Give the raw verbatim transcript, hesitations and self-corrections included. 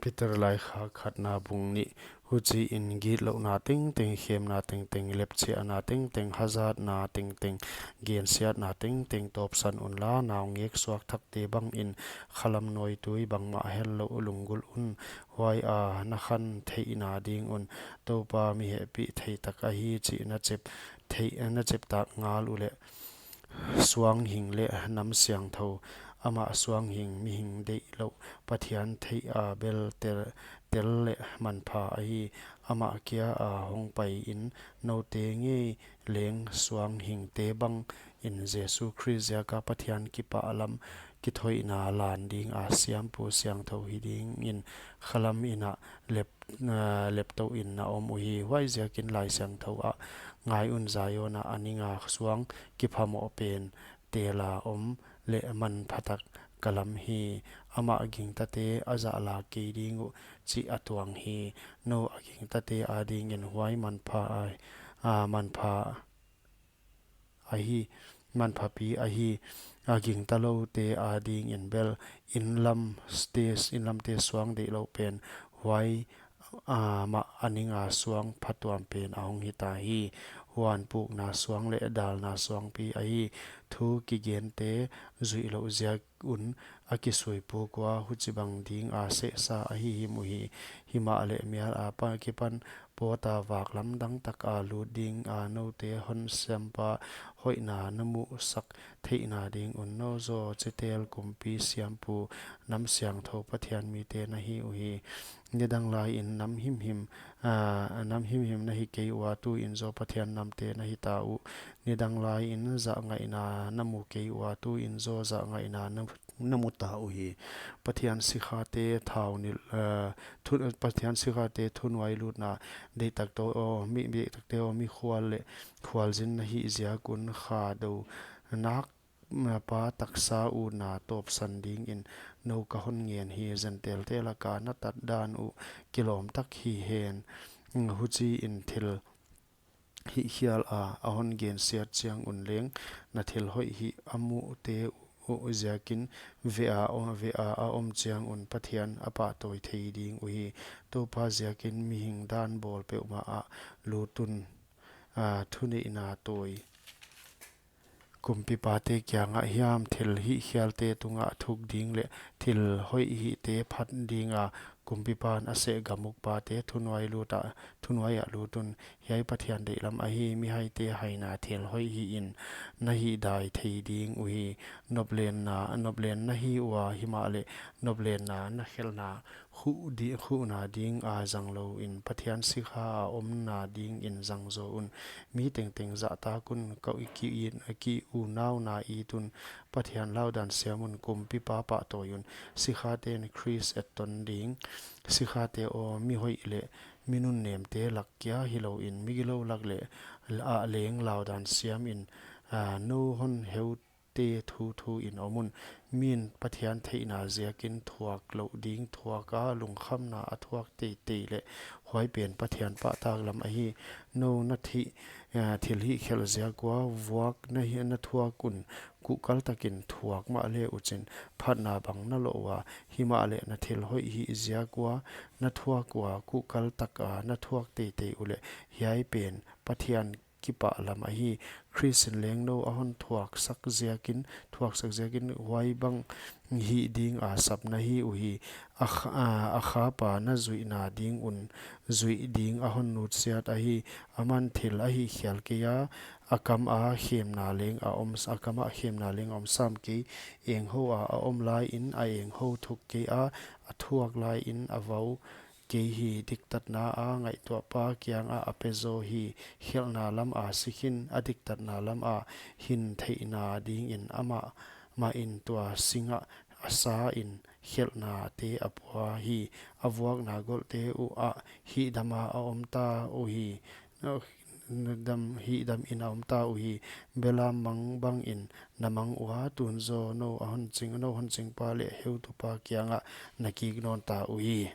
Peter laikhak khatna bung nih. Huchiin gitlouhna tengteng, khemna tengteng, lepchiahna tengteng, hazatna tengteng, gensiatna tengteng tawpsan unla, naungek suakthakte bangin khalam nawitui bangmah hellouh lunggulh un. Huaia na khan theihna ding un, Toupa mi hehpihtheih tak ahi chih na chep theih, na chep tak ngal uleh. Suanghing leh nam siangthou, amah suanghing mihing deihlouh, Pathian theih a bel tel, tel leh manpha ahi. Amah kia a hongpaiin noute ngei leng suanghingte bangin Jesu Khrist ziaka Pathian kipahlam kithoihna lan dinga siampu siangthou hi dingin khalam ina lep, ah, leptouhin na om uhi. Huaiziakin Laisiangthou ah, ngai un, Zion ah a ninga suang kiphamoh pen tela om leh manphatak ka lam hi. Amah gingtate a zahla kei ding uh chih a tuang hi. Nou a gingtate adingin huai manpha a, a manpha ahi, manphapi ahi. A gingtaloute adingin bel inlamte, inlamte suang deihlouh pen huai, amah a ninga suang phatuam pen a hong hita hi. Huan pukna suang leh dalna suangpi ahi. Thu kigente zuihlouh ziak un a kisuipuk ua, huchibang dinga sehsa a hihhim uhi. Himahleh mial a pa kipan pawta vak lamdang taka lut dinga noute honsiampa hoihna na muhsak theihna ding un, nou zaw chitel kumpi siampu nam siangthou Pathian mite na hi uhi. Nidang laiin nam himhim, ah, nam himhim na hi kei ua, tuin zaw Pathian namte na hita uh. Nidang laiin zahngaihna na mu kei ua, tuin zaw zahngaihna na, na muta uhi. Pathian sikhate thau nilh, ah, thu, Pathian sikhate thunuailutna deihtak toh, oh, mi, mi deihtakte oh, mikhual leh khualzin na hih ziak un, khadou nak pa taksa utna tawpsan dingin nou ka hon ngen hi. Zentelte laka na tatdan uh kilawm tak hi hen. Huchiin thil hihkhial a, a hon gensiat chiang un leng, na thil hoih hih a muhte uh ziakin veh a, veh a a om chiang un Pathian a pahtawi thei ding uhi. Toupa ziakin mihing dan bawl peuhmah ah lut un, ah, thuneihna tawi kumpipate kiangah hiam, thil hihkhialte tungah thuk ding leh thil hoih hihte phat dinga kumpipan a seh gamukpate thunuailuta, thunuaiah lut un. Hiai Pathian deihlam ahi. Mihaite haina thil hoih hihin na hihdai thei ding uhi. Noplenna, noplen na hi ua, himahleh noplenna na khelhna khuh di, khuhna dinga zanglouin Pathian sikha a omna dingin zang zaw un. Mi tengteng zahtak un, ka ki, ki unauna it un. Pathian laudan siam un, kumpipa pahtawi un. Sikhaten Khrist etton ding. Sikhate aw, mi hoih leh mi nunnemte lak kia hilouin, migilou lak leh, ah leng laudan siamin, ah, nou hon heu te thuthuin om un. Min Pathian theihna ziakin thuak louh ding, thuak a lungkhamna a thuak teitei leh huai pen Pathian pahtaklam ahi. Nou na thi, eh, thil hihkhelh ziak ua vuak na hi, na thuak un, kuhkal takin thuak mahle uchin phatna bang na loh ua. Himahleh na thil hoih hih ziak ua na thuak ua, kuhkal taka na thuak teitei uleh hiai pen Pathian kipahlam ahi. Khrist in leng nou a hon thuaksak ziakin, thuaksak ziakin huai bang hih dinga sap na hi uhi. A kha, a, a khapa na zuihna ding un zuih ding a hon nutsiat ahi. Aman thil a hihkhial kei a, a kama khemna leng a om, a kama khemna leng a om sam kei. Enghou a a om laiin a enghou thuk kei a, a thuak laiin a vau kei hi. Diktatna a ngaihtuahpa kiangah a pe zaw hi. Khelhna lama sikhin, a diktatna lama hin theihna dingin amah mahin tua singah a sain khelhnate a pua hi. A vuakna golhte uh ah hihdama a omta uhi. Dam, hihdamin a omta uhi. Belam mang bangin na mang ua, tun zaw nou a hon ching, nou hon chingpa leh heutupa kiangah na kik nawnta uhi.